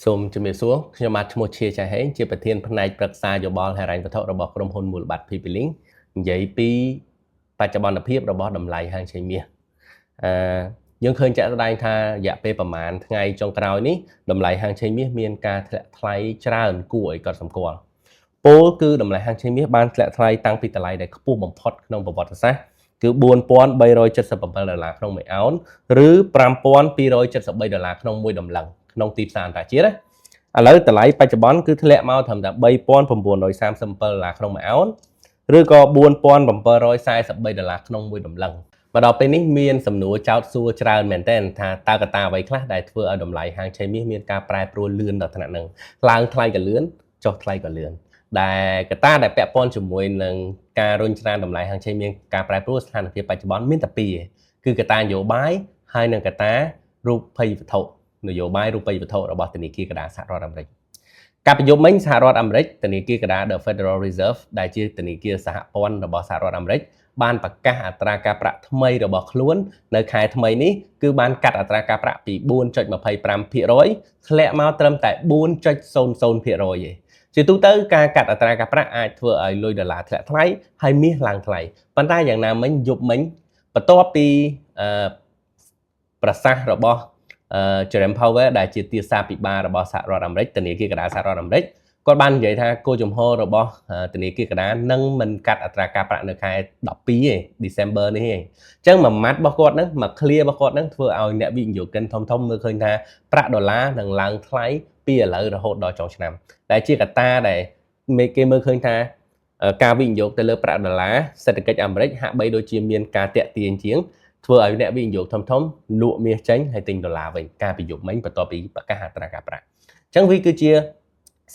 សូមជំរាបសួរខ្ញុំបាទឈ្មោះឈាចាហេងជាប្រធានផ្នែកប្រឹក្សាយោបល់ហិរញ្ញវត្ថុរបស់ក្រុមហ៊ុនមូលបត្រ PP Link និយាយពីបច្ចុប្បន្នភាពរបស់តម្លៃហាងឆេងមាសអឺយើងឃើញជាក់ស្ដែងថារយៈពេលប្រហែលថ្ងៃចុងក្រោយនេះតម្លៃហាងឆេងមាសមានការធ្លាក់ថ្លៃច្រើនគួរឲ្យកត់សម្គាល់ពោលគឺតម្លៃហាងឆេងមាសបានធ្លាក់ថ្លៃតាំងពីតម្លៃដែលខ្ពស់បំផុតក្នុងប្រវត្តិសាស្ត្រគឺ4377ដុល្លារក្នុងមួយអោនឬ5273ដុល្លារក្នុងមួយតម្លឹងក្នុងទីផ្សារអន្តរជាតិណាឥឡូវតម្លៃបច្ចុប្បន្នគឺធ្លាក់មកត្រឹមតែ3937ដុល្លារក្នុងមួយអោនឬក៏4743ដុល្លារក្នុងមួយតម្លឹងមកដល់ពេលនេះមានសំណួរចោទសួរច្រើនមែនទែនថាតើកត្តាអ្វីខ្លះដែលធ្វើឲ្យតម្លៃហាងឆេងមាសមានការប្រែប្រួលលឿនដល់ថ្នាក់ហ្នឹងឡើងថ្លៃក៏លឿនចុះថ្លៃក៏លឿនដែលកត្តាដែលពាក់ព័ន្ធជាមួយនឹងការរុញច្រានតម្លៃហាងឆេងមានការប្រែប្រួលស្ថានភាពបច្ចុប្បន្នមានតែពីរគឺកត្តានយោបាយហើយនិងកត្តារូបិយវត្ថុនយោបាយរូបិយវត្ថុរបស់ធនាគារកណ្ដាលសហរដ្ឋអាមេរិកកាលពីយប់មិញសហរដ្ឋអាមេរិកធនាគារកណ្ដាល The Federal Reserve ដែលជាធនាគារសហព័ន្ធរបស់សហរដ្ឋអាមេរិកបានប្រកាសអត្រាការប្រាក់ថ្មីរបស់ខ្លួននៅខែថ្មីនេះគឺបានកាត់អត្រាការប្រាក់ពី4.25%ធ្លាក់មកត្រឹមតែ4.00%ទេជាទូទៅការកាត់អត្រាការប្រាក់អាចធ្វើឲ្យលុយដុល្លារធ្លាក់ថ្លៃហើយមាសឡើងថ្លៃប៉ុន្តែយ៉ាងណាមិញយប់មិញបន្ទាប់ពីអឺប្រសាសន៍របស់ Jerome Powell ដែលជាទាសាភិបាលរបស់សហរដ្ឋអាមេរិកធនាគារកណ្ដាលសហរដ្ឋអាមេរិកគាត់បាននិយាយថាគោលជំហររបស់ធនាគារកណ្ដាលនឹងមិនកាត់អត្រាការប្រាក់នៅខែ12ទេ December នេះទេអញ្ចឹងមួយម៉ាត់របស់គាត់ហ្នឹងមួយ clear របស់គាត់ហ្នឹងធ្វើឲ្យអ្នកវិនិយោគិនធំធំមើលឃើញថាប្រាក់ដុល្លារនឹងឡើងថ្លៃពីឥឡូវរហូតដល់ចុងឆ្នាំដែលជាកត្តាដែលគេមើលឃើញថាការវិនិយោគទៅលើប្រាក់ដុល្លារសេដ្ឋកិច្ចអាមេរិកហាក់បីដូចជាមានការតាក់ទាញជាងធ្វើឲ្យអ្នកវិនិយោគធំធំលក់មាសចេញហើយទិញដុល្លារវិញការពីយប់មិញបន្ទាប់ពីប្រកាសអត្រាការប្រាក់អញ្ចឹងវាគឺជា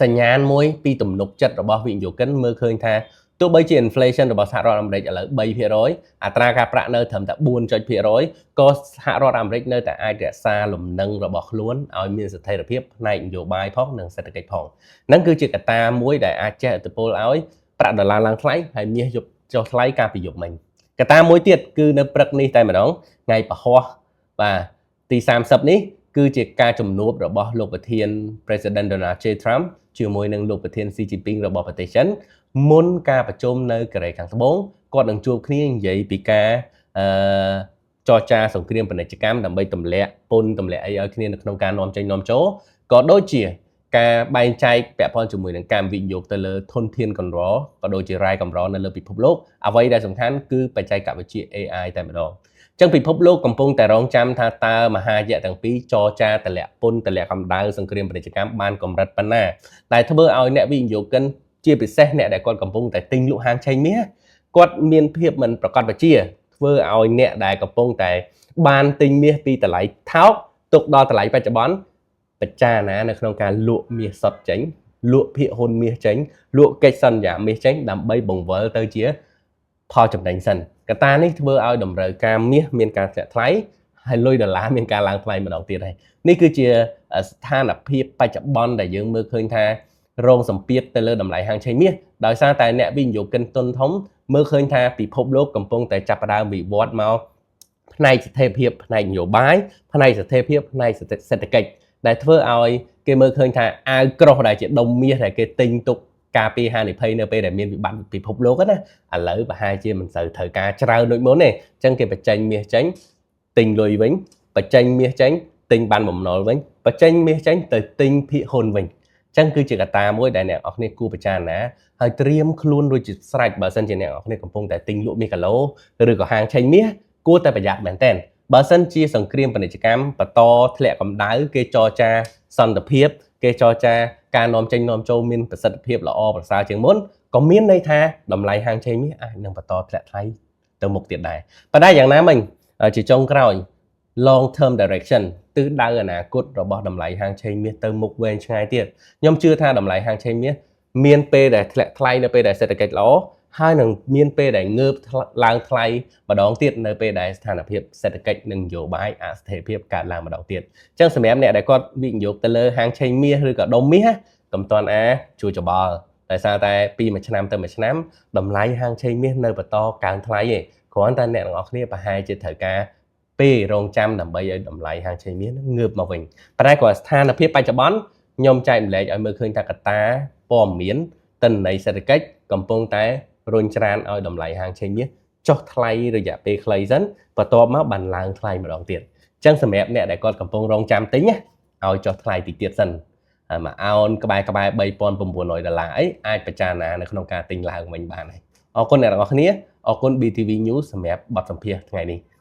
សញ្ញាណមួយពីទំនុកចិត្តរបស់វិនិយោគិនមើលឃើញថាទោះបីជា inflation របស់សហរដ្ឋអាមេរិកឥឡូវ3%អត្រាការប្រាក់នៅត្រឹមតែ4.1%ក៏សហរដ្ឋអាមេរិកនៅតែអាចរក្សាលំនឹងរបស់ខ្លួនឲ្យមានស្ថិរភាពផ្នែកនយោបាយផងនិងសេដ្ឋកិច្ចផងហ្នឹងគឺជាកត្តាមួយដែលអាចជះឥទ្ធិពលឲ្យប្រាក់ដុល្លារឡើងថ្លៃហើយមាសយប់ចុះថ្លៃកាលពីយប់មិញកត្តាមួយទៀតគឺនៅព្រឹកនេះតែម្ដងថ្ងៃពហុបាទទី30នេះគឺជាការជំនួបរបស់លោកប្រធាន President Donald J. Trump ជាមួយនឹងលោកប្រធាន Xi Jinping របស់ប្រទេសចិនមុនការប្រជុំនៅកូរ៉េខាងត្បូងគាត់នឹងជួបគ្នានិយាយពីការអឺចរចាសង្គ្រាមពាណិជ្ជកម្មដើម្បីទម្លាក់ពន្ធទម្លាក់អីឲ្យគ្នានៅក្នុងការនាំចេញនាំចូលក៏ដូចជាការបែងចែកពាក់ព័ន្ធជាមួយនឹងការវិនិយោគទៅលើធនធានកម្រក៏ដូចជារ៉ែកម្រនៅលើពិភពលោកអ្វីដែលសំខាន់គឺបច្ចេកវិទ្យា AI តែម្ដងចឹងពិភពលោកកំពុងតែរងចាំថាតើមហាយៈទាំងពីរចរចាតម្លាក់ពន្ធតម្លាក់កម្ដៅសង្គ្រាមពាណិជ្ជកម្មបានកម្រិតប៉ុណ្ណាដែលធ្វើឲ្យអ្នកវិនិយោគិនជាពិសេសអ្នកដែលគាត់កំពុងតែទិញលក់ហាងឆេងមាសគាត់មានភាពមិនប្រកបប្រជាធ្វើឲ្យអ្នកដែលកំពុងតែបានទិញមាសពីតម្លៃថោកទុកដល់តម្លៃបច្ចុប្បន្នពិចារណានៅក្នុងការលក់មាសសុទ្ធចេញលក់ភាគហ៊ុនមាសចេញលក់កិច្ចសន្យាមាសចេញដើម្បីបង្វិលទៅជាផលចំណេញសិនកត្តានេះធ្វើឲ្យតម្រូវការមាសមានការធ្លាក់ថ្លៃហើយលុយដុល្លារមានការឡើងថ្លៃម្ដងទៀតហើយនេះគឺជាស្ថានភាពបច្ចុប្បន្នដែលយើងមើលឃើញថារងសម្ពាធទៅលើតម្លៃហាងឆេងមាសដោយសារតែអ្នកវិនិយោគិនទុនធំមើលឃើញថាពិភពលោកកំពុងតែចាប់ផ្ដើមវិវត្តមកផ្នែកស្ថិរភាពផ្នែកនយោបាយផ្នែកស្ថិរភាពផ្នែកសេដ្ឋកិច្ចដែលធ្វើឲ្យគេមើលឃើញថាអាវក្រោះដែលជាដុំមាសដែលគេទិញទុកការពារហានិភ័យនៅពេលដែលមានវិបត្តិពិភពលោកណាឥឡូវប្រហែលជាមិនសូវត្រូវការច្រើនដូចមុនទេអញ្ចឹងគេបញ្ចេញមាសចេញទិញលុយវិញបញ្ចេញមាសចេញទិញបានបំណុលវិញបញ្ចេញមាសចេញទៅទិញភាគហ៊ុនវិញអញ្ចឹងគឺជាកត្តាមួយដែលអ្នកនរគ្នាគួរពិចារណាហើយត្រៀមខ្លួនរួចជាស្រេចបើសិនជាអ្នកនរគ្នាកំពុងតែទិញលក់មាសគីឡូឬក៏ហាងឆេងមាសគួរតែប្រយ័ត្នមែនទែនបើសិនជាសង្គ្រាមពាណិជ្ជកម្មបន្តធ្លាក់កម្ដៅគេចរចាសន្តិភាពគេចរចាការនាំចេញនាំចូលមានប្រសិទ្ធភាពល្អប្រសើរជាងមុនក៏មានន័យថាតម្លៃហាងឆេងមាសអាចនឹងបន្តធ្លាក់ថ្លៃទៅមុខទៀតដែរប៉ុន្តែយ៉ាងណាមិញជាចុងក្រោយ long term direction ទិសដៅអនាគតរបស់តម្លៃហាងឆេងមាសទៅមុខវែងឆ្ងាយទៀតខ្ញុំជឿថាតម្លៃហាងឆេងមាសមានពេលដែលធ្លាក់ថ្លៃនៅពេលដែលសេដ្ឋកិច្ចល្អហើយនឹងមានពេលដែលងើបឡើងថ្លៃម្ដងទៀតនៅពេលដែលស្ថានភាពសេដ្ឋកិច្ចនិងនយោបាយអស្ថិរភាពកើតឡើងម្ដងទៀតអញ្ចឹងសម្រាប់អ្នកដែលគាត់វិនិយោគទៅលើហាងឆេងមាសឬក៏ដុំមាសកុំទាន់អាជួច្បល់ដោយសារតែពីមួយឆ្នាំទៅមួយឆ្នាំតម្លៃហាងឆេងមាសនៅបន្តកើនថ្លៃឯងគ្រាន់តែអ្នកទាំងអស់គ្នាប្រហែលជាត្រូវការពេលរងចាំដើម្បីឲ្យតម្លៃហាងឆេងមាសនឹងងើបមកវិញប៉ុន្តែគាត់ស្ថានភាពបច្ចុប្បន្ន ខ្ញុំចែកម្លែកឲ្យមើលឃើញថាកត្តាព័ត៌មានទិន្នន័យសេដ្ឋកិច្ចកំពុងតែរុញច្រានឲ្យតម្លៃហាងឆេងមាសចុះថ្លៃរយៈពេលខ្លីសិនបន្ទាប់មកបានឡើងថ្លៃម្ដងទៀតអញ្ចឹងសម្រាប់អ្នកដែលគាត់កំពុងរងចាំទិញណាឲ្យចុះថ្លៃតិចទៀតសិនមួយអោនក្បែរក្បែរ3900ដុល្លារអីអាចពិចារណានៅក្នុងការទិញឡើងវិញបានហើយអរគុណអ្នកទាំងអស់គ្នាអរគុណ BTV News សម្រាប់បទសម្ភាសន៍ថ្ងៃនេះ។